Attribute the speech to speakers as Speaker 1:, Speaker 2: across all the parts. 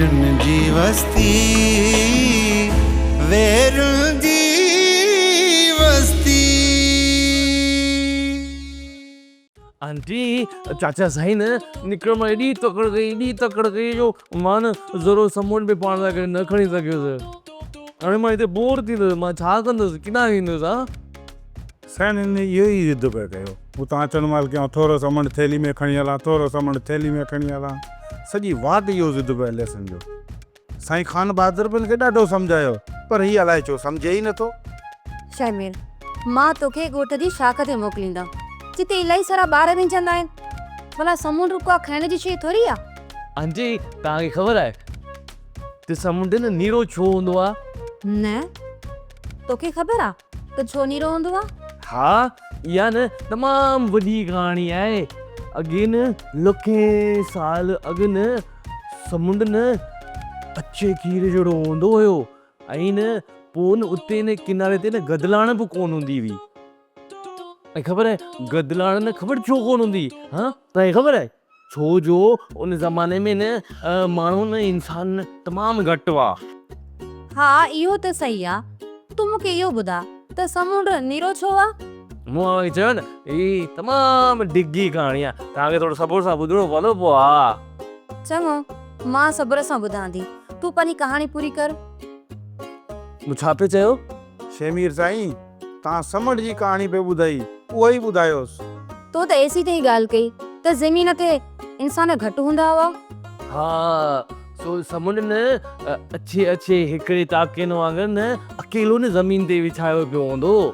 Speaker 1: ويرن جي وستي ويرن جي وستي.
Speaker 2: آنٽي چاچا سائين نه نڪرڻ مهل ايڏي تڪڙ ڪئي ايڏي تڪڙ ڪئي جو مان نه ذرو سمنڊ به پاڻ سان گڏ نه کڻي سگهيس. هاڻي مان هتي بور ٿيندس مان ڇا ڪندس ڪيڏانهن ويندس ها.
Speaker 3: سائين هن اهو ئي ضد پئي ڪيو. اتان اچڻ مهل ڪيائون ٿورو سمنڊ ٿيلهي ۾ کڻي هلان ٿورو سمنڊ ٿيلهي ۾ کڻي هلان. سڄي واٽ اهو ضد پئي هليس هن جو. سائين خان بهادر به هن کي ڏاڍو سمجهايو پر هي الائي ڇو سمجهي ئي نٿو.
Speaker 4: شهمير، مان توکي ڳوٺ جي شاخ تي موڪليندم، جتي الاهي سارا ٻار وهنجندا آهن. ڀلا سمنڊ ڪا کائڻ جي شيء ٿوري آ.
Speaker 2: آنٽي، توهان کي خبر آهي ته سمنڊ نه نيرو ڇو هوندو آ؟
Speaker 4: نه، توکي خبر آ ته ڇو نيرو هوندو آ؟
Speaker 2: ها، اها نه تمام وڏي ڪهاڻي آهي. اڳي نه لکين سال اڳ نه سمنڊ نه اڇي کير جهڙو هوندو هيو ۽ نه پوء نه اتي نه ڪناري تي نه گدلاڻ به ڪونه هوندي هئي. ۽ خبر آهي گدلاڻ نه خبر ڇو ڪونه هوندي هئي؟ ها توهان کي خبر آهي؟ ڇو جو ان زماني ۾ نه ماڻهو نه انسان تمام گهٽ هئا.
Speaker 4: ها اهو ته صحيح آ. تون مون کي اهو ٻڌاء ته سمنڊ نيرو ڇو آ؟
Speaker 2: مون اوهان کي چيو نه هي تمام ڊگهي ڪهاڻي آ توهان کي ٿورو صبر سان ٻڌڻو پوندو پوء ها.
Speaker 4: چڱو مان صبر سان ٻڌان ٿي تون پنهنجي ڪهاڻي پوري ڪر.
Speaker 2: مون ڇا پئي چيو؟
Speaker 3: شهمير سائين توهان سمنڊ جي ڪهاڻي پئي ٻڌائي اها ئي ٻڌايوس.
Speaker 4: تو ته ايسين تائين ڳالهه ڪئي ته زمين تي انسان گهٽ هوندا هئا.
Speaker 2: ها سو سمنڊ نه اڇي اڇي هڪڙي تاڪين وانگر نه اڪيلو نه زمين تي وڇايو پيو هوندو هو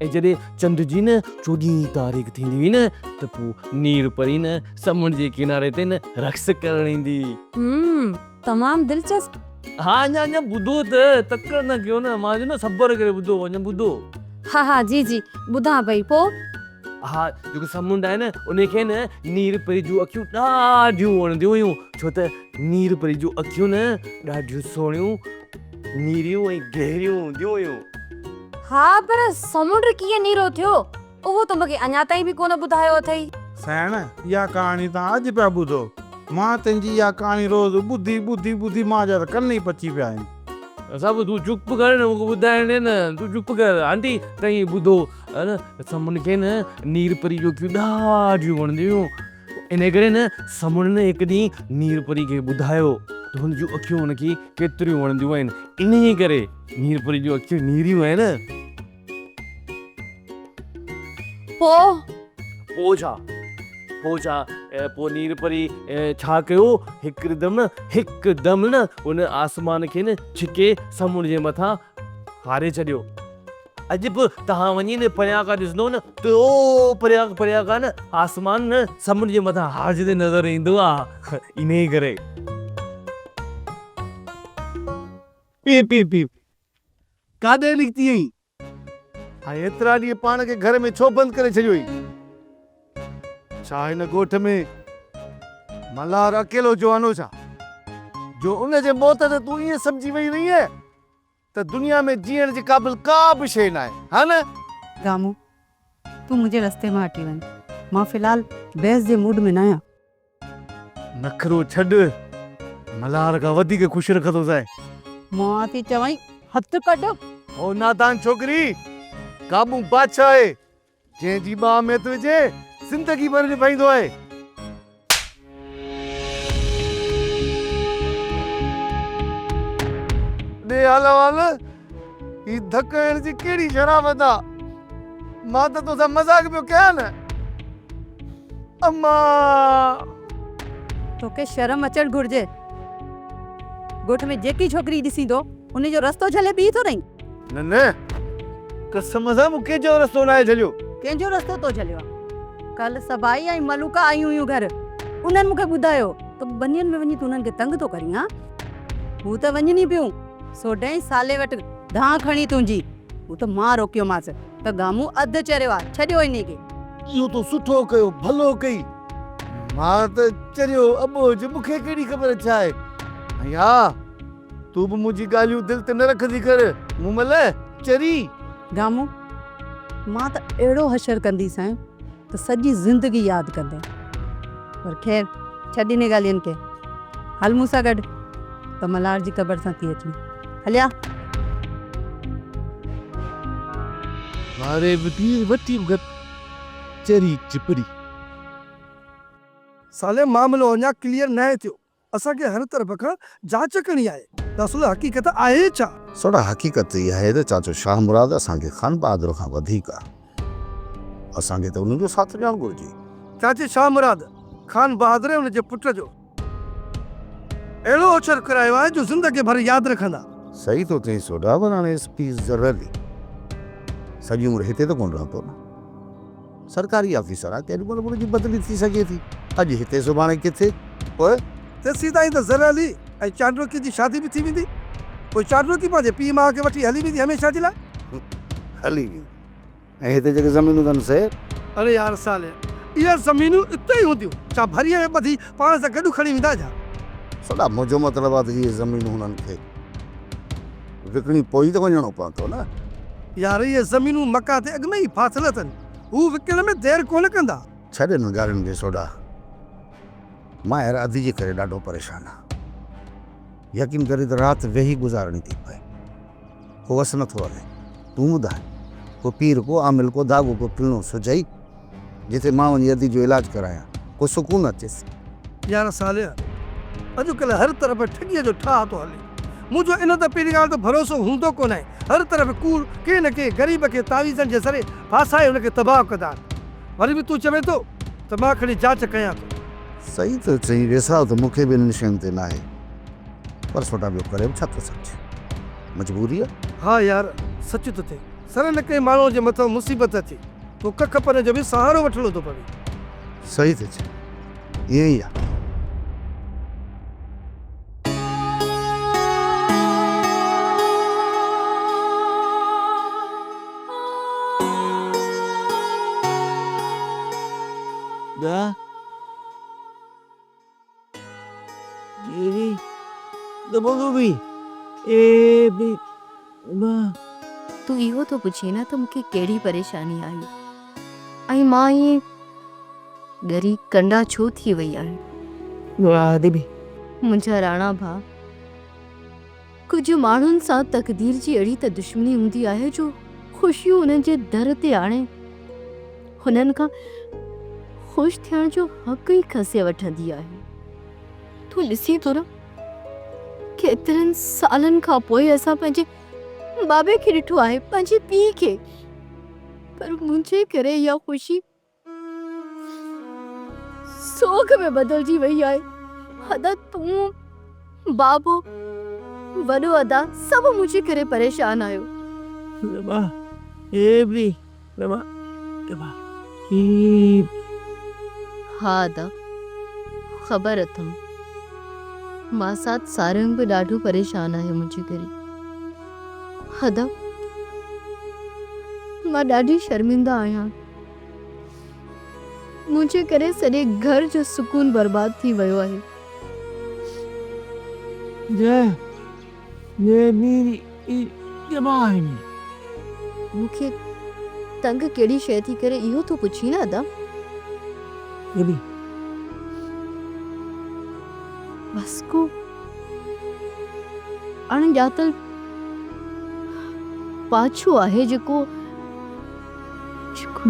Speaker 2: ۽ جڏهن چنڊ جي نه چوڏهين تاريخ ٿيندي هئي نه ته پوء نير پري نه سمنڊ جي ڪناري تي نه رقص ڪرڻ ايندي هئي.
Speaker 4: هم تمام دلچسپ.
Speaker 2: ها اڃا اڃا ٻڌو ته تڪڙ نه ڪيو نه مان چيو نه صبر ڪري ٻڌو اڃا ٻڌو.
Speaker 4: ها ها جي جي ٻڌان پئي پوء.
Speaker 2: ها جيڪو سمنڊ آهي نه ان کي نه نير پري جون اکيون ڏاڍيون وڻنديون هيون ڇو ته نير پري جون اکيون نه ڏاڍيون سهڻيون نيريون ۽ گهريون هونديون هيون.
Speaker 4: ها پر سمنڊ ڪيئن نيرو ٿيو اهو ته مونکي اڃا تائين به ڪونه ٻڌايو اٿئي.
Speaker 3: سائڻ اها ڪهاڻي توهان اڄ پيا ٻڌو مان تنهنجي اها ڪهاڻي روز ٻڌي ٻڌي ٻڌي مان جا ته ڪن ئي پچي پيا آهن.
Speaker 2: صاحب تون چپ ڪر نه مونکي ٻڌائڻ ڏي نه تون چپ ڪر آنٽي تئين ٻڌو نه سمنڊ کي نه نير پري جون اکيون ڏاڍيون وڻنديون هيون انهي ڪري نه سمنڊ نه هڪ ڏينهن نير پري کي ٻڌايو ته هن جون اکيون هن کي ڪيتريون وڻنديون آهن انهي ڪري نير پري جون اکيون نيريون آهن.
Speaker 4: پوء؟
Speaker 2: پوء ڇا؟ پوء ڇا؟ پوء نير پري ڇا ڪيو، هڪدم نه هڪدم نه ان آسمان کي نه ڇڪي سمنڊ جي مٿان هاري ڇڏيو. اڄ به توهان وڃي نه پريان کان ڏسندو نه ته او پريان پريان کان نه آسمان نه سمنڊ جي مٿان هارجندي نظر ايندو آ. انهيء ڪري.
Speaker 5: پي پي پي ڪاڏي نڪتي آهين؟ ۽ ايترا ڏينهن پاڻ کي گهر ۾ ڇو بند ڪري ڇڏيو هئي؟ ڇا هن ڳوٺ ۾ ملهار اڪيلو جوان هو ڇا؟ جو ان جي موت تي تون ائين سمجهي ويهي رهينء ته دنيا ۾ جيئڻ جي قابل ڪا به شيء ناهي، ها نه؟
Speaker 6: گامو، تون منهنجي رستي مان هٽي وڃ. مان في الحال بحث جي موڊ ۾ ناهيان.
Speaker 5: نخرو ڇڏ، ملهار کان وڌيڪ خوش رکندوسانء.
Speaker 6: مان ٿي چوانء هٿ ڪڍ.
Speaker 5: او نادان ڇوڪري، گامون بادشاهه آهي، جنهن جي ٻانهن ۾ هٿ وجهي، زندگي ڀر نڀائيندو آهي. ڏي حال احوال، هي ڌڪ هڻڻ جي ڪهڙي شرافت آ؟ مان ته توسان مذاق پيو ڪيان نه. اما!
Speaker 6: توکي شرم اچڻ گهرجي. ڳوٺ ۾ جيڪي ڇوڪري ڏسين ٿو، ان جو رستو جهلي بيهي ٿو رهين.
Speaker 5: نه نه، قسم سان مون ڪنهن جو رستو ناهي جهليو.
Speaker 6: ڪنهن جو رستو تو جهليو آ؟ ڪالهه سڀائي ۽ ملوڪا آيون هيون گهر. انهن مون کي ٻڌايو ته ٻنين ۾ وڃي تون انهن کي تنگ ٿو ڪرين ها؟ هو ته وڃن ئي پيون سوڍي ۽ صالح وٽ دانهن کڻي تنهنجي. هو ته مان روڪيومانس ته گامون اڌ چريو آ، ڇڏيو انهي کي.
Speaker 5: اهو تو سٺو ڪيو، ڀلو ڪئي. مان ته چريو اٻوجهه، مون کي ڪهڙي خبر ڇا آهي. ۽ ها، تون به منهنجي ڳالهيون دل تي نه رکندي ڪر، مومل، چري.
Speaker 6: گامون، مان ته اهڙو حشر ڪنديسانء ته سڄي زندگي ياد ڪندين. پر خير، ڇڏ انهي ڳالهين کي. هل مون سان گڏ. ته ملهار جي قبر سان ٿي اچون. هليا.
Speaker 5: واري به تير وٺي به گهٽ چري چپڙي.
Speaker 7: صالح معاملو اڃا ڪليئر ناهي ٿيو. اسان کي هر طرف کان جاچ ڪرڻي آهي ته اصل حقيقت آهي ڇا؟
Speaker 8: سوڍا حقيقت اها آهي ته چاچو شاهه مراد اسان کي خان بهادر کان وڌيڪ آهي. اسان کي ته ان جو ساٿ ڏيڻ گهرجي.
Speaker 7: چاچي شاهه مراد، خان بهادر ۽ ان جي پٽ جو اهڙو اوڇر ڪرايو آهي جو زندگي ڀر ياد رکندا.
Speaker 8: صحيح ٿو چئين سوڍا پر هاڻي ايس پي زرعي سڄي عمر هتي ته ڪونه رهندو نه. سرڪاري آفيسر آ ڪيڏي مهل به ان جي بدلي ٿي سگهي ٿي. اڄ هتي سڀاڻي ڪٿي. پوء؟
Speaker 7: تيسين تائين ته زر علي ۽ چانڊوڪي جي شادي به ٿي ويندي. پوء چانڊوڪي پنهنجي پيء ماء کي وٺي هلي ويندي هميشه جي لاء.
Speaker 8: هلي ويندي. ۽ هتي جيڪي زمينون اٿن سي؟
Speaker 7: اڙي يار صالح! اهي زمينون اتي ئي هونديون. ڇا ڀريء ۾ ٻڌي پاڻ سان گڏ کڻي ويندا ڇا؟
Speaker 8: سڏا منهنجو مطلب آ ته اهي زمينون هنن کي وڪڻي پوء ئي ته وڃڻو پوندو نه.
Speaker 7: يار اهي زمينون مڪان تي اڳ ۾ ئي ڦاٿل اٿن. هو وڪڻڻ ۾ دير ڪونه ڪندا.
Speaker 8: ڇڏ انهن ڳالهين کي سوڍا. مان يار ادي جي ڪري ڏاڍو پريشان آهيان. يقين ڪرين ته رات ويهي گذارڻي ٿي پئي. ڪو وس نٿو هلي. تون ٻڌاء، ڪو پير، ڪو عامل، ڪو ڌاڳو، ڪو ڦلڻو سجهئي، جتي مان وڃي ادي جو علاج ڪرايان، ڪو سڪون اچيس.
Speaker 7: يار صالح، اڄڪلهه هر طرف ٺڳيء جو ٺاهه ٿو هلي. منهنجو ان تي پهرين ڳالهه ته ڀروسو هوندو ڪونهي. هر طرف ڪوڙ، ڪنهن نه ڪنهن غريب کي تعويذن جي ذريعي ڦاسائي هن کي تباهه ڪندا آهن. وري به تون چوين ٿو ته مان کڻي جاچ ڪيان ٿو.
Speaker 8: صحيح ٿو چئين، ويساهه ته مون کي به انهن شين تي ناهي. پر سوٽا ٻيو ڪري به ڇا ٿو سگهجي؟ مجبوري آ.
Speaker 7: ها يار سچ ٿو چئين. سر نه ڪنهن ماڻهوء جي مٿان مصيبت اچي پوء ڪک پن جو به سهارو وٺڻو ٿو پوي.
Speaker 8: صحيح ٿو چئين. ائين ئي آ.
Speaker 2: ڏهه.
Speaker 4: تون اهو ٿو پڇين نه ته مون کي ڪهڙي پريشاني آهي ۽ مان ائين ڳري ڪنڊا ڇو ٿي وئي آهيان. منهنجا راڻا ڀاء، ڪجهه ماڻهن سان تقدير جي اهڙي ته دشمني هوندي آهي جو خوشيون انهن جي در تي آڻي هنن کان خوش ٿيڻ جو حق ئي کسي وٺندي آهي. تون ڏسين ٿو نه ڪيترن سالن کان پوء اسان پنهنجي بابي کي ڏٺو آهي، پنهنجي پيء کي، پر منهنجي ڪري اها خوشي سوڳ ۾ بدلجي وئي آهي. ادا تون، بابو، وڏو ادا سڀ منهنجي ڪري پريشان آهيو. ها ادا خبر اٿم. ماسات سارنگ به ڏاڍو پريشان آهي منهنجي ڪري. ادا مان ڏاڍي شرمنده آهيان. منهنجي ڪري سڄي گهر جو سڪون برباد ٿي ويو آهي. مون کي تنگ ڪهڙي شيء ٿي ڪري اهو ٿو پڇين نه ادا. بس ڪو اڻ ڄاتل پاڇو آهي جيڪو جيڪو.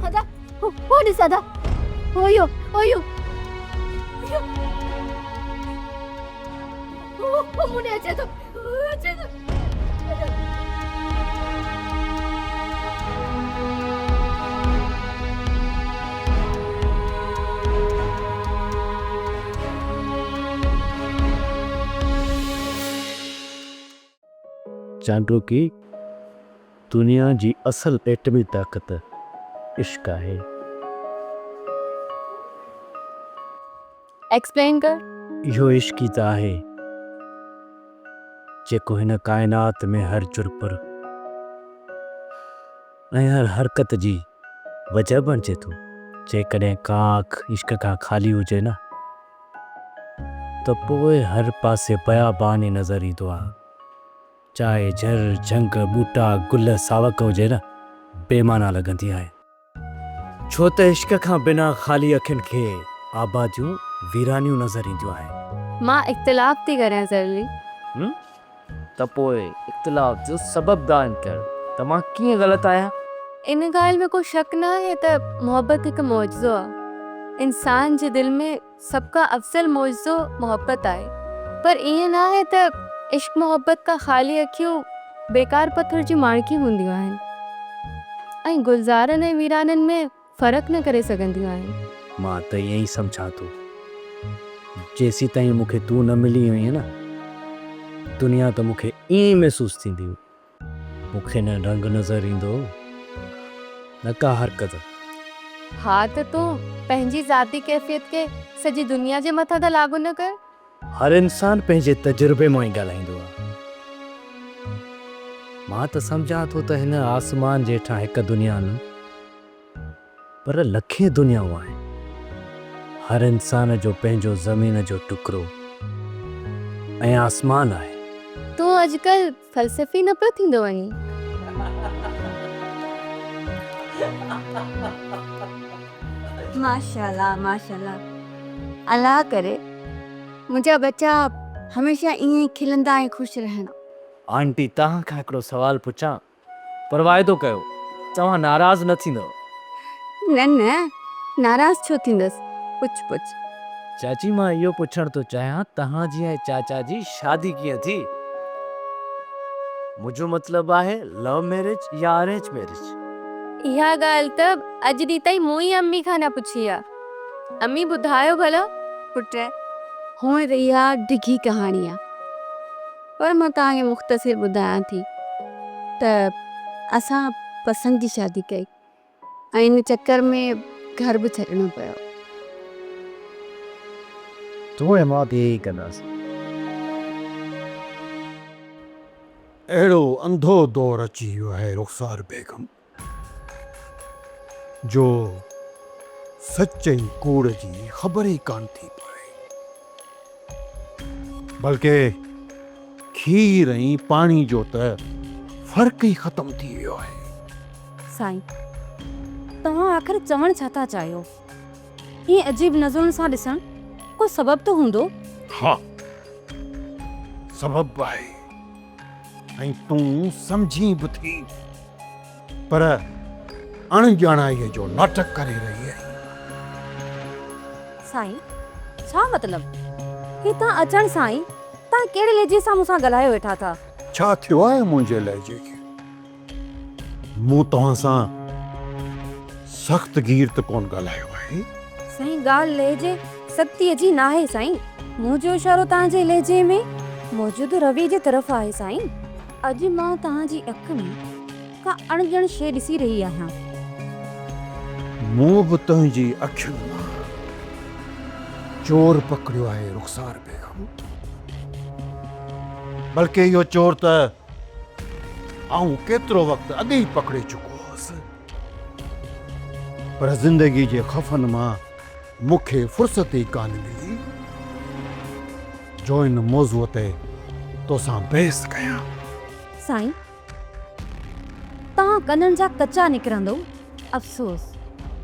Speaker 4: ادا هو ڏس ادا هو اهو هو اهو هو مون ڏي اچي ٿو اچي ٿو.
Speaker 2: چانڊوڪي دنيا جي اصل ايٽمي طاقت عشق آهي.
Speaker 4: ايڪسپلين ڪر.
Speaker 2: اهو عشق ئي ته آهي جيڪو هن ڪائنات ۾ هر چرپر ۽ هر حرڪت جي وجهه بڻجي ٿو. جيڪڏهن ڪا اک عشق کان خالي هجي نه ته پوء هر پاسي بيابان ئي نظر ايندو آهي.
Speaker 9: چاهي جھر، جھنگ، ٻوٽا، گل، ساوڪ هجي نه، بي معنيٰ لڳندي آهي. ڇو ته عشق کان بنا خالي اکين کي آباديون ويرانيون نظر اينديون آهن.
Speaker 10: مان اختلاف ٿي ڪريان سرلي.
Speaker 2: هم؟ ته پوء اختلاف جو سبب بيان ڪر ته مان ڪيئن غلط آهيان؟
Speaker 10: ان ڳالهه ۾ ڪو شڪ نه آهي ته محبت هڪ معجزو آهي. انسان جي دل ۾ سڀ کان افضل معجزو محبت آهي. پر ائين نه آهي ته عشق محبت کان خالي اکيون بيڪار پٿر جون ماڻڪيون هونديون آهن ۽ گلزارن ۽ ويرانن ۾ فرق نه ڪري سگهنديون آهن.
Speaker 9: مان ته ائين ئي سمجهان ٿو. جيسيتائين مون کي تون نه ملي هئين نه، دنيا ته مون کي ائين ئي محسوس ٿيندي هئي. مون کي نه رنگ نظر ايندو هو، نه ڪا حرڪت.
Speaker 10: ها ته تون پنهنجي ذاتي ڪيفيت کي سڄي دنيا جي مٿان ته لاڳو نه ڪر.
Speaker 9: هر انسان پنهنجي تجربي مان ئي ڳالهائيندو آهي. مان ته سمجهان ٿو ته هن آسمان جي هيٺان هڪ دنيا نه پر لکين دنيائون آهن. هر انسان جو پنهنجو زمين جو ٽڪرو ۽ آسمان آهي.
Speaker 10: تون اڄڪلهه فلسفي نه پيو ٿيندو وڃين.
Speaker 11: ماشاءالله ماشاءالله الله ڪري منهنجا ٻچا هميشه ائين ئي کلندا ۽ خوش رهن.
Speaker 2: آنٽي توهان کان هڪڙو سوال پڇان پر واعدو ڪيو توهان ناراض نه ٿيندؤ.
Speaker 11: نه نه ناراض ڇو ٿيندس پڇ پڇ.
Speaker 2: چاچي مان اهو پڇڻ ٿو چاهيان توهان جي ۽ چاچا جي شادي ڪيئن ٿي؟ منهنجو مطلب آهي لو ميريج يا ارينج ميريج؟
Speaker 10: اها ڳالهه ته اڄ ڏينهن تائين مون ئي امي کان نه پڇي آ. امي ٻڌايو ڀلا.
Speaker 11: پٽ هونئن ته اها ڊگهي ڪهاڻي آ پر مان توهان کي مختصر ٻڌايان ٿي ته اسان پسند جي شادي ڪئي ۽ ان چڪر ۾ گهر به ڇڏڻو پيو.
Speaker 9: تون ۽ مان به ائين ئي ڪنداسين.
Speaker 3: اهڙو انڌو دور اچي ويو آهي رخسار بيگم جو سچ ۽ ڪوڙ جي خبر ئي ڪانه ٿي پوي. بلڪه کير ۽ پاڻي جو ته فرق ئي ختم ٿي ويو آهي.
Speaker 6: سائين، توهان آخر چوڻ ڇا ٿا چاهيو؟ ائين عجيب نظرن سان ڏسڻ ڪو سبب ته هوندو؟
Speaker 3: ها، سبب به آهي ۽ تون سمجهين به ٿي، پر اڻ ڄاڻائيء جو ناٽڪ ڪري رهي آهين.
Speaker 6: سائين، ڇا مطلب؟ هي تان اچڻ سان ئي تان ڪهڙي لهجي سان مون سان ڳالهايو ويٺا ٿا؟
Speaker 3: ڇا ٿيو آهي منهنجي لهجي کي؟ مون توهان سان سخت گير ته ڪونه ڳالهايو آهي.
Speaker 6: سائين ڳالهه لهجي سختيء جي ناهي سائين. منهنجو اشارو توهان جي لهجي ۾ موجود رويي جي طرف آهي سائين. اڄ مان توهان جي اک ۾ ڪا اڻڄڻ شيء ڏسي رهي آهيان.
Speaker 3: مون به تنهنجي اکين مان چور پڪڙيو آهي رخسار بيگم. بلڪه اهو چور ته آئون ڪيترو وقت اڳ ئي پڪڙي چڪو هوس، پر زندگي جي خفن مان مون کي فرصت ئي ڪانه ملي جو ان موضوع تي توسان بحث ڪيان.
Speaker 6: سائين، توهان ڪنن جا ڪچا نڪرندؤ. افسوس،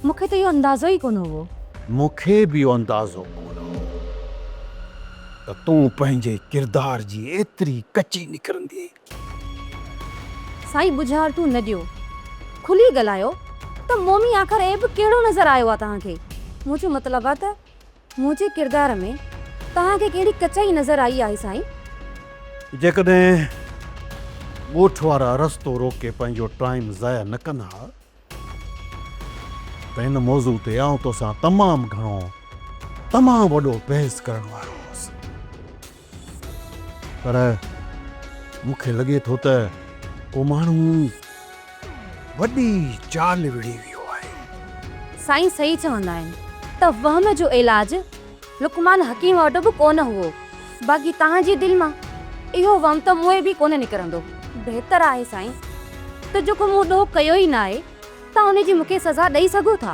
Speaker 6: مون کي ته اهو اندازو ئي ڪونه هئو.
Speaker 3: مون کي به اهو اندازو ڪونه هو ته تون پنهنجي ڪردار جي ايتري ڪچي نڪرندين.
Speaker 6: سائين ٻجهارتون نه ڏيو. کلي ڳالهايو ته مون ۾ آخر عيب ڪهڙو نظر آيو آ توهان کي؟ منهنجو مطلب آ ته منهنجي ڪردار ۾ توهان کي ڪهڙي ڪچائي نظر آئي آهي سائين؟
Speaker 3: جيڪڏهن ڳوٺ وارا رستو روڪي پنهنجو ٽائيم ضايع نه ڪن ها ته ان موضوع تي آئون توسان تمام گهڻو تمام وڏو بحث ڪرڻ وارو هوس. پر مون کي لڳي ٿو ته ڪو ماڻهو وڏي چال وڙهي ويو آهي.
Speaker 6: سائين صحيح چوندا آهن ته وهم جو علاج لقمان حڪيم وٽ به ڪونه هئو. باقي توهان جي دل مان اهو وهم ته موئي به ڪونه نڪرندو. بهتر آهي سائين ته جيڪو مون ڏوهه ڪيو ئي ناهي توهان ان جي مون کي سزا ڏئي سگهو ٿا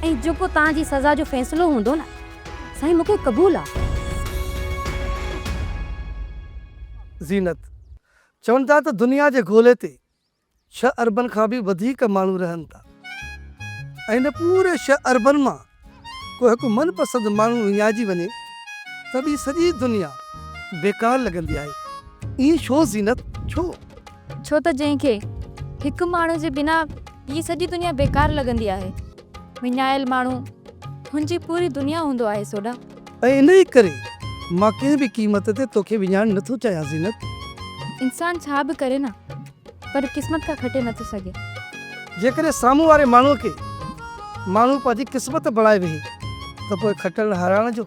Speaker 6: ۽ جيڪو توهان جي سزا جو فيصلو هوندو نه سائين مون کي قبول آ.
Speaker 7: زينت، چون ٿا ته دنيا جي گولي تي ڇهه اربن کان به وڌيڪ ماڻهو رهن ٿا ۽ ان پوري ڇهه اربن مان ڪو هڪ من پسند ماڻهو وڃائجي وڃي ته ٻي سڄي دنيا بيڪار لڳندي آهي. ائين ڇو زينت ڇو؟
Speaker 10: ڇو ته جنهن کي هڪ ماڻهو جي بنا هي سڄي دنيا بيڪار لڳندي آهي. وڃايل ماڻهو هن جي پوري دنيا هوندو آهي سوڍا.
Speaker 7: ۽ انهيء ڪري مان ڪنهن به قيمت تي توکي وڃائڻ نٿو چاهيان زينت.
Speaker 10: انسان ڇا به ڪري نه پر قسمت کان کٽي نٿو سگهي.
Speaker 7: جيڪڏهن سامهون واري ماڻهوء کي ماڻهو پنهنجي قسمت بڻائي ويهي ته پوء کٽڻ هارائڻ جو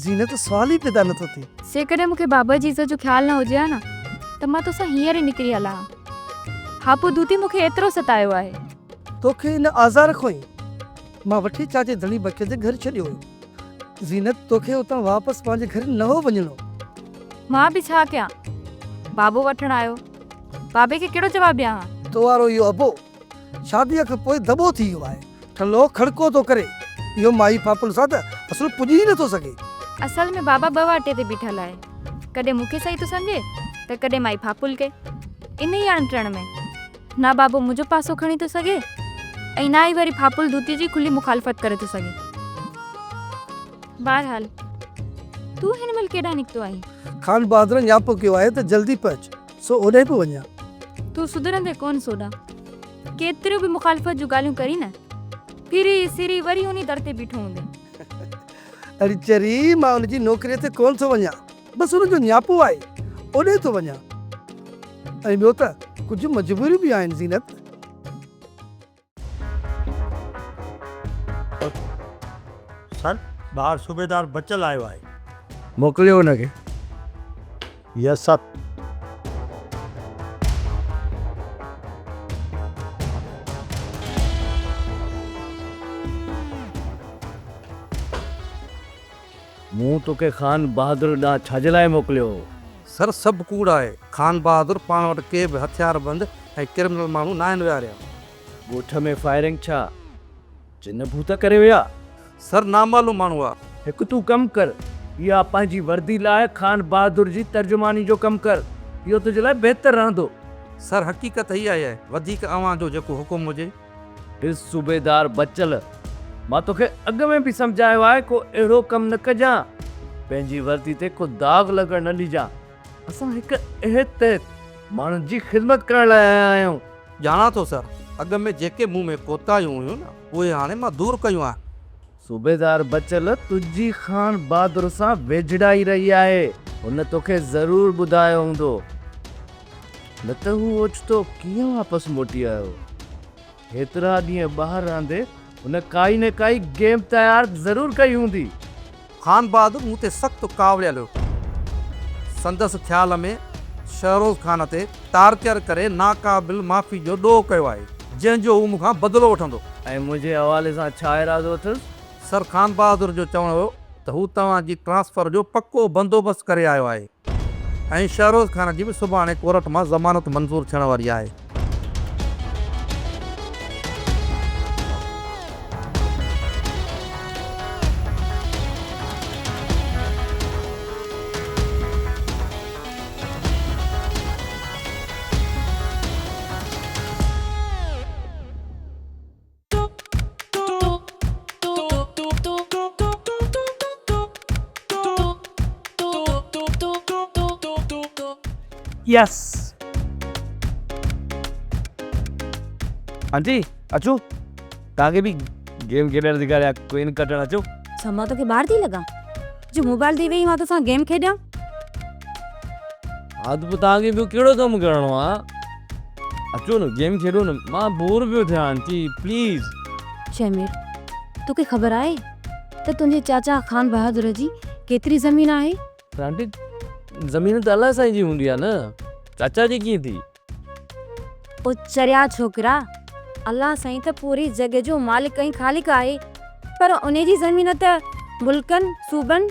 Speaker 7: زينت سوال ئي پيدا نٿو ٿئي.
Speaker 10: جيڪڏهن مون کي بابا جي عزت جو خيال نه هجي ها نه ته مان توسان هينئر ئي نڪري هلان ها. ها پوء دوتي مون کي ايترو ستايو آهي.
Speaker 7: توکي ان آزار کان ئي مان وٺي چاچي ڌڻي بخش جي گهر ڇڏيو هيو. زينت توکي اتان واپس پنهنجي گهر نه هو وڃڻو.
Speaker 10: مان به ڇا ڪيان؟ بابو وٺڻ آيو. بابي کي ڪهڙو جواب ڏيان ها؟
Speaker 7: تو وارو اهو ابو شاديء کان پوء دٻو ٿي ويو آهي. ٺلهو کڙڪو ٿو ڪري. اهو مائي ڦاپل سان ته اصل پڄي ئي نٿو سگهي.
Speaker 10: اصل ۾ بابا ٻه واٽي تي بيٺل آهي. ڪڏهن مون کي صحيح ٿو سمجهي ته ڪڏهن مائي ڦاپل کي. انهيء اڻ ٽڻ ۾ نه بابو منهنجو پاسو کڻي ٿو سگهي ۽ نه ئي وري ڦاپل ڌوتي جي کلي مخالفت ڪري ٿو سگهي. بهرحال تون هن مهل ڪيڏانهن نڪتو آهين؟
Speaker 7: خان بهادر نياپو ڪيو آهي ته جلدي پهچ، سو اوڏانهن پيو وڃان.
Speaker 10: تون سڌرندين ڪونه سوڍا. ڪيتريون به مخالفت جون ڳالهيون ڪرين نه، ڦري سري وري انهي در تي بيٺو هوندين.
Speaker 7: اڙي چري، مان ان جي نوڪريء تي ڪونه ٿو وڃان. بس ان جو نياپو آهي، اوڏي ٿو وڃان. ۽ ٻيو ته ڪجهه مجبوريون به آهن زينت.
Speaker 12: سر، ٻاهر صوبيدار بچل آيو آهي.
Speaker 9: موڪليو ان کي.
Speaker 12: Yes sir.
Speaker 2: مون توکي خان بهادر ڏانهن ڇا جي لاء موڪليو هو؟
Speaker 13: سر سڀ ڪوڙ آهي. خان بهادر پاڻ وٽ ڪي به هٿياربند ۽ ڪرمنل ماڻهو ناهن ويهاريا.
Speaker 2: ڳوٺ ۾ فائرنگ ڇا جن ڀوت ڪري ويا؟
Speaker 13: سر نامعلوم ماڻهو آ.
Speaker 2: هڪ تون ڪم ڪر، اها پنهنجي وردي لاهي خان بهادر جي ترجماني جو ڪم ڪر، اهو تنهنجي لاء بهتر رهندو.
Speaker 13: سر حقيقت هي آهي، وڌيڪ اوهان جو جيڪو حڪم هجي.
Speaker 2: ڏس صوبيدار بچل، مان توکي اڳ ۾ به سمجهايو آهي ڪو اهڙو ڪم نه ڪجان، پنهنجي وردي تي ڪو داغ لڳڻ نه ڏجان. اسان هڪ عهد تحت ماڻهن جي خدمت ڪرڻ لاء آيا آهيون.
Speaker 13: ڄاڻان ٿو سر، اڳ ۾ جيڪي مون ۾ ڪوتاهيون هيون نه، اهي هاڻي مان دور ڪيون آهن.
Speaker 2: صوبيدار بچل، تنهنجي خان بهادر سان ويجهڙائي رهي آهي، هن توکي ضرور ٻڌايو هوندو. نه ته هو اوچتو ڪيئن واپس موٽي آيو؟ هيترا ڏينهن ٻاهر رهندي هن ڪائي نه ڪائي گيم تيار ضرور ڪئي هوندي.
Speaker 13: خان بهادر مون تي سخت ڪاوڙيل هيو. سندس خيال ۾ شهروز خان تي ٽارچر ڪري ناقابل معافي جو ڏوهه ڪيو آهي، جنهن جو هو مون کان بدلو وٺندو.
Speaker 2: ۽ منهنجي حوالي سان ڇا ارادو اٿس؟
Speaker 13: سر خان بهادر جو چوڻ هيو ته هو توهان جي ٽرانسفر جو پڪو بندوبست ڪري آيو آهي. ۽ شهروز خان جي به سڀاڻي ڪورٽ مان ضمانت منظور ٿيڻ واري آهي.
Speaker 2: يس آنٽي اچو توهان کي به گيم کيڏڻ سيکاريان ڪوئن ڪٽڻ اچو.
Speaker 6: ڇا مان توکي ٻار ٿي لڳان جو موبائل تي ويهي مان توسان گيم کيڏيان.
Speaker 2: ها ته پوء توهان کي ٻيو ڪهڙو ڪم ڪرڻو آ. اچو نه گيم کيڏو نه مان بور پيو ٿيان آنٽي پليز.
Speaker 6: شهمير توکي خبر آهي ته تنهنجي چاچا خان بهادر جي ڪيتري زمين آهي؟
Speaker 2: پر آنٽي زمين ته الله سائين جي هوندي آهي نه چاچا جي ڪيئن ٿي؟
Speaker 6: او چريا ڇوڪرا الله سائين ته پوري جڳ جو مالڪ ۽ خالق آهي پر انهي جي زمين ته ملڪن، صوبن،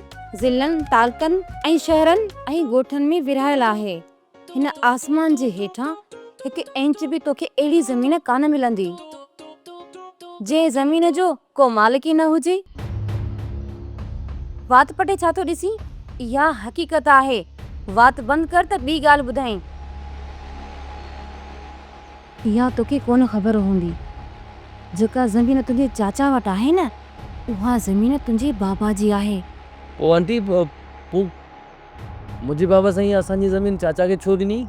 Speaker 6: ضلعن، تعلقن ۽ شهرن ۽ ڳوٺن ۾ ورهايل آهي. هن آسمان جي هيٺان هڪ انچ به توکي اهڙي زمين ڪانه ملندي، جنهن زمين جو ڪو مالڪ ئي نه هجي. وات پٽي ڇا ٿو ڏسين؟ اها حقيقت آهي. وات بند ڪر ته ٻي ڳالهه ٻڌائين.
Speaker 11: اها توکي ڪونه خبر هوندي. جيڪا زمين تنهنجي چاچا وٽ آهي نه، اها زمين تنهنجي بابا جي آهي.
Speaker 2: پوء آنٽي، پوء منهنجي بابا سائين اسان جي زمين چاچا کي ڇو ڏني؟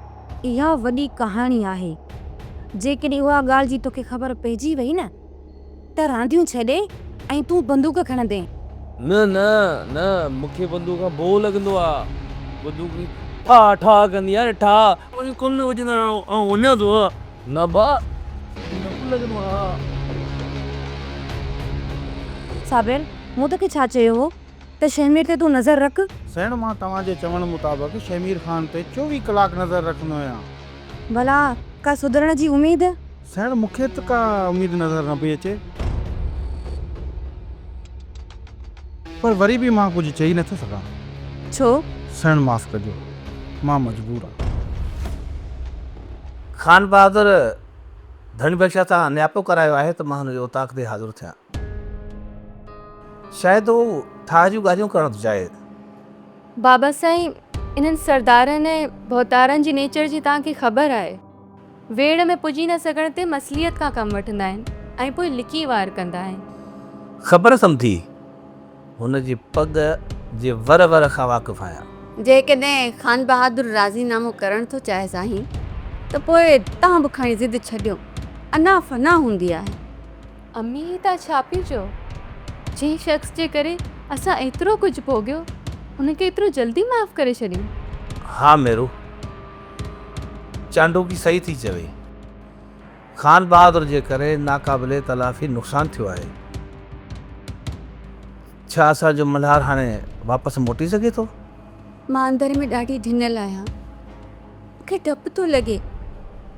Speaker 11: اها وڏي ڪهاڻي آهي. جيڪڏهن اها ڳالهه جي توکي خبر پئجي وئي نه ته رانديون ڇڏي ۽ تون بندوق کڻندين.
Speaker 2: نه نه نه مون کي بندوق کان ڀؤ لڳندو آ. بندوق ٺا ٺا ڪندي آ نه ٺا. ڪن ڪن وڄندڙ آئون وڃان ٿو. نه ڀاء ڊپ لڳندو آ.
Speaker 11: صابر مون توکي ڇا چيو هو ته شهمير تي تون نظر رک.
Speaker 3: سيڻ مان توهان جي چوڻ مطابق شهمير خان تي 24 ڪلاڪ نظر رکندو آهيان.
Speaker 11: ڀلا ڪا سڌرڻ جي اميد؟
Speaker 3: سيڻ مون کي ته ڪا اميد نظر نه پئي اچي. پر وري به مان ڪجهه چئي نٿو سگهان.
Speaker 11: ڇو؟
Speaker 3: سيڻ معاف ڪجو مان مجبور آهيان.
Speaker 14: خان بهادر ڌڻي بخش سان نياپو ڪرايو آهي ته مان هن جي اوطاق تي حاضر ٿيان. شايد هو ٺاهه جون ڳالهيون ڪرڻ ٿو چاهي.
Speaker 10: بابا سائين، انهن سردارن ۽ ڀوتارن جي نيچر جي توهان کي خبر آهي. ويڙهه ۾ پڄي نه سگهڻ تي مصلحت کان ڪم وٺندا آهن ۽ پوء لڪي وار ڪندا آهن.
Speaker 14: خبر اٿم ٿي. هن جي پڳ جي ور ور کان واقف آهيان.
Speaker 11: جيڪڏهن خان بهادر راضي نامو ڪرڻ ٿو چاهي سائين ته پوء توهان به کڻي ضد ڇڏيو. انا فنا هوندي آهي.
Speaker 10: امي هي توهان ڇا پيون چئو؟ جنهن شخص جي ڪري اسان ايترو ڪجهه ڀوڳيو ان کي ايترو جلدي معاف ڪري ڇڏيون؟
Speaker 14: ها ميرو، چانڊوڪي صحيح ٿي چوي. خان بهادر جي ڪري ناقابل تلافي نقصان ٿيو آهي. ڇا اسان جو ملهار هاڻي واپس موٽي سگهي ٿو؟
Speaker 11: مان اندر ۾ ڏاڍي ڊنل آهيان. مون کي ڊپ ٿو لڳي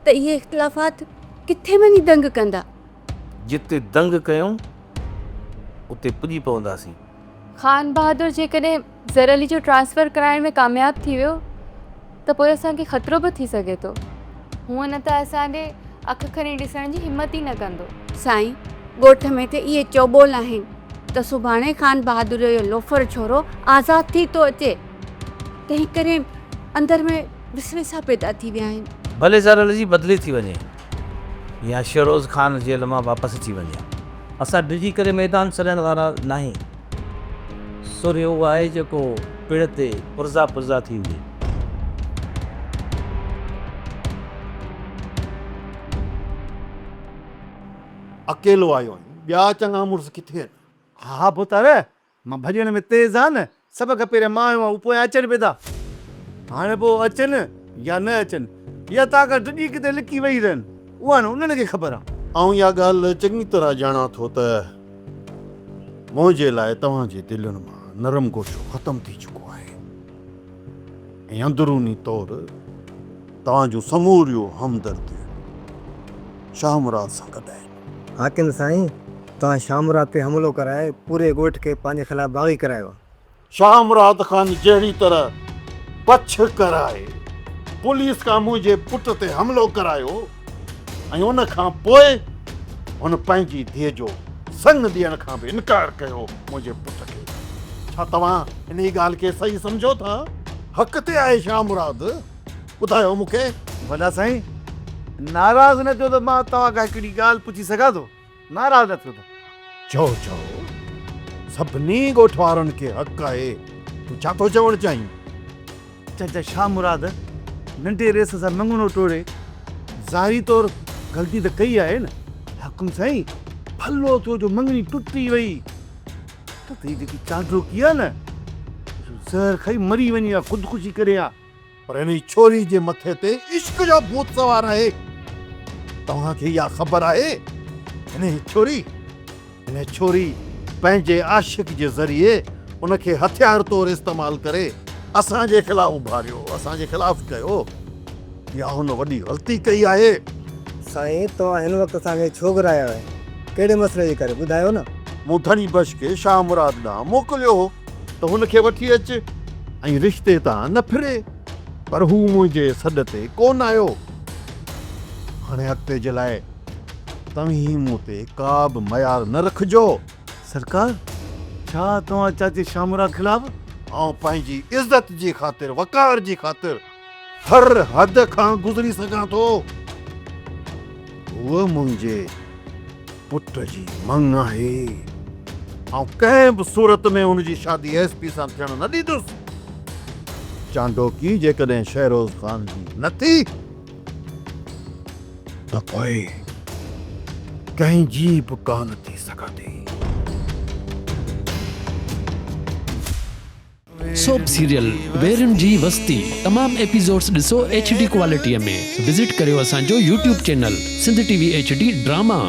Speaker 11: ته اهي اختلافات ڪٿي وڃي دنگ ڪندا.
Speaker 14: جتي دنگ ڪيون اتي پڄي پونداسين.
Speaker 10: خان بهادر جيڪڏهن زر علي جو ٽرانسفر ڪرائڻ ۾ ڪامياب ٿي ويو ته پوء اسان کي خطرو به ٿي سگهي ٿو. هونء نه ته اسان ڏي اک کڻي ڏسڻ جي همت ئي نه ڪندو.
Speaker 11: سائين، ڳوٺ ۾ ته اهي چوٻول آهن ته سڀاڻي خان بهادر جو اهو لوفر ڇورو آزاد ٿي ٿو اچي. تنهن ڪري اندر ۾ وسوسا پيدا ٿي ويا آهن.
Speaker 14: ڀلي زر علي جي بدلي ٿي وڃي يا شهروز خان جيل مان واپس اچي وڃي. اسان ڊڄي ڪري ميدان ڇڏڻ وارا ناهيون. سورهيه اهو آهي جيڪو پڙ تي پرزا پرزا ٿي ويهي.
Speaker 15: اڪيلو آيو آهين، ٻيا چڱا مڙس ڪٿي آهن؟
Speaker 5: ها ڀوتار، مان ڀڄڻ ۾ تيز آهيان نه، سڀ کان پهريان مان آيو آهيان، هو پويان اچن پئي ٿا. هاڻي پوء اچن يا نه اچن يا توهان کان ڊڄي ڪٿي لڪي ويهي رهن، اها نه انهن کي خبر آهي.
Speaker 15: آئون اها ڳالهه چڱي طرح ڄاڻان ٿو ته منهنجي لاء توهان جي دلين مان نرم گوشو ختم ٿي چڪو آهي ۽ اندروني طور توهان جون سموريون همدرديون شاهه مراد سان گڏ آهن.
Speaker 16: حاڪم سائين، توهان شاهه مراد تي حملو ڪرائي پوري ڳوٺ کي پنهنجي خلاف باغي ڪرايو.
Speaker 15: شاهه مراد خان جهڙي طرح پڇ ڪرائي پوليس کان منهنجي پٽ تي حملو ڪرايو ۽ ان کان پوء هن پنهنجي ڌيء جو سڱ ڏيڻ کان به انڪار ڪيو منهنجي پٽ کي، ڇا توهان انهي ڳالهه کي صحيح سمجهو ٿا؟ حق تي آهي شاهه مراد، ٻڌايو مون کي.
Speaker 5: وڏا سائين، ناراض نه ٿيو ته مان توهان کان هڪڙي ڳالهه پڇي سگهان ٿو؟ ناراض نه ٿيو ته.
Speaker 15: چئو چئو، سڀني ڳوٺ وارن کي حق آهي، تون ڇا ٿو چوڻ چاهين؟
Speaker 5: چاچا شاهه مراد ننڍي ريس سان مڱڻو ٽوڙي ظاهري طور غلطي ته ڪئي آهي نه حاڪم سائين، ڀلو ٿيو جو مڱڻي ٽٽي وئي نه ته هي جيڪي چانڊوڪي آهي نه زهر کائي مري وڃي ها، خودڪشي ڪري ها.
Speaker 15: پر انهي ڇوري جي مٿي تي عشق جو ڀوت سوار آهي. توهان کي اها خبر آهي؟ انهي ڇوري، انهي ڇوري پنهنجي عاشق جي ذريعي ان کي هٿيار طور استعمال ڪري اسان جي خلاف اڀاريو، اسان جي خلاف ڪيو. اها هن وڏي غلطي ڪئي آهي.
Speaker 16: سائين توهان هن وقت اسان کي ڇو گهرايو آهي؟ ڪهڙي مسئلي جي ڪري؟ ٻڌايو نه.
Speaker 15: مون ڌڻي بخش کي شاهه مراد ڏانهن موڪليو هو. ته هن کي وٺي اچ ۽ رشتي تان نه ڦري، پر هو منهنجي سڏ تي ڪونه آيو. هاڻي اڳتي جي لاء توهين مون تي ڪا به ميار نه رکجو.
Speaker 5: سرڪار، ڇا توهان چاچي شاهمراد خلاف؟
Speaker 15: آئون پنهنجي عزت جي خاطر، وقار جي خاطر هر حد کان گذري سگهان ٿو. هوء منهنجي پٽ جي مڱ آهي. آئون ڪنهن به صورت ۾ هن جي شادي ايس پي سان ٿيڻ نه ڏيندس. چانڊوڪي جيڪڏهن شهروز خان جي نه ٿي ته پوء ڪنهن جي به ڪانه ٿي سگهندي.
Speaker 17: سوپ سيريل ويرين جي وستي تمام ايپيسوڊس ڏسو ايڇ ڊي ڪوالٽي ۾ وزٽ ڪريو اسان جو YouTube channel Sindh T V H D drama.